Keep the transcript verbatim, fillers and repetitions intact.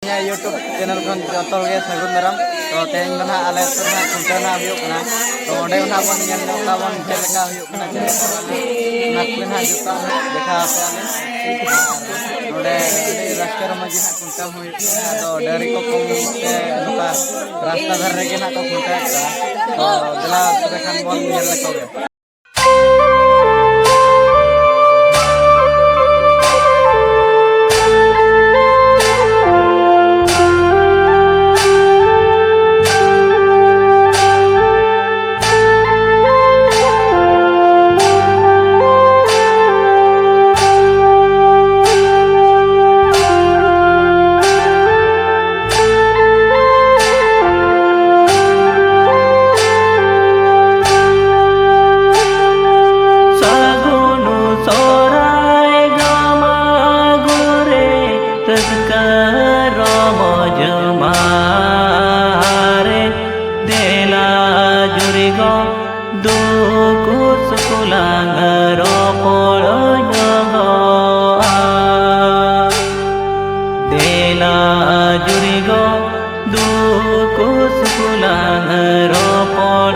ᱤᱧᱟᱹᱜ YouTube channel ᱠᱷᱚᱱ ᱡᱚᱛᱚ ᱜᱮ ᱥᱟᱹᱜᱩᱱ ᱫᱟᱨᱟᱢ᱾ ᱛᱚ ᱛᱮᱦᱮᱧ ᱫᱚ ᱱᱟᱦᱟᱜ ᱟᱞᱮ ᱟᱹᱛᱩ ᱨᱮ ᱱᱟᱦᱟᱜ ᱠᱷᱩᱱᱴᱟᱹᱣ ᱱᱟᱦᱟᱜ ᱦᱩᱭᱩᱜ ᱠᱟᱱᱟ᱾ ᱛᱚ ᱚᱸᱰᱮ ᱱᱟᱦᱟᱜ ᱵᱚᱱ ᱧᱮᱞ ᱧᱚᱜ ᱛᱟᱵᱚᱱ ᱪᱮᱫ ᱞᱮᱠᱟ ᱦᱩᱭᱩᱜ ᱠᱟᱱᱟ, ᱪᱮᱫ ᱞᱮᱠᱟ ᱵᱟᱝ᱾ ᱚᱱᱟ ᱠᱚᱜᱮ ᱱᱟᱦᱟᱜ ᱡᱚᱛᱚ ᱫᱮᱠᱷᱟᱣ ᱟᱯᱮᱭᱟᱞᱮ᱾ ᱟᱨ ᱱᱚᱰᱮ ᱟᱹᱰᱤ ᱨᱟᱹᱥᱠᱟᱹ ᱨᱚᱢᱚᱡᱽ ᱜᱮ ᱱᱟᱦᱟᱜ ᱠᱷᱩᱱᱴᱟᱹᱣ ᱦᱩᱭᱩᱜ ᱠᱟᱱᱟ᱾ ᱟᱫᱚ ᱰᱟᱹᱝᱨᱤ ᱠᱚ ᱠᱚᱢ ᱛᱮ ᱱᱚᱝᱠᱟ ᱨᱟᱥᱛᱟ ᱫᱷᱟᱨᱮ ᱨᱮᱜᱮ ᱱᱟᱦᱟᱜ ᱠᱚ ᱠᱷᱩᱱᱴᱟᱹᱣᱮᱫ ᱠᱚᱣᱟ᱾ ᱛᱚ ᱫᱮᱞᱟ ᱛᱚᱵᱮ ᱠᱷᱟᱱ ᱵᱚᱱ ᱧᱮᱞ ᱞᱮᱠᱚ ᱜᱮ᱾ ᱥᱟᱹᱜᱩᱱ ᱥᱚᱦᱨᱟᱭ ᱜᱟᱢᱟ ᱜᱳᱨᱮ ᱨᱟᱹᱥᱠᱟᱹ ᱨᱚᱢᱚᱡᱽ ᱢᱟᱦᱟᱨᱮ᱾ ᱫᱮᱞᱟ ᱡᱩᱨᱤ ᱜᱚ ᱫᱩᱠᱩ ᱥᱩᱠᱩ ᱞᱟᱝ ᱨᱚᱯᱚᱲ ᱧᱚᱜᱚᱜᱼᱟ᱾ ᱫᱮᱞᱟ ᱡᱩᱨᱤ ᱜᱚ ᱫᱩᱠᱩ ᱥᱩᱠᱩ ᱞᱟᱝ ᱨᱚᱯᱚᱲ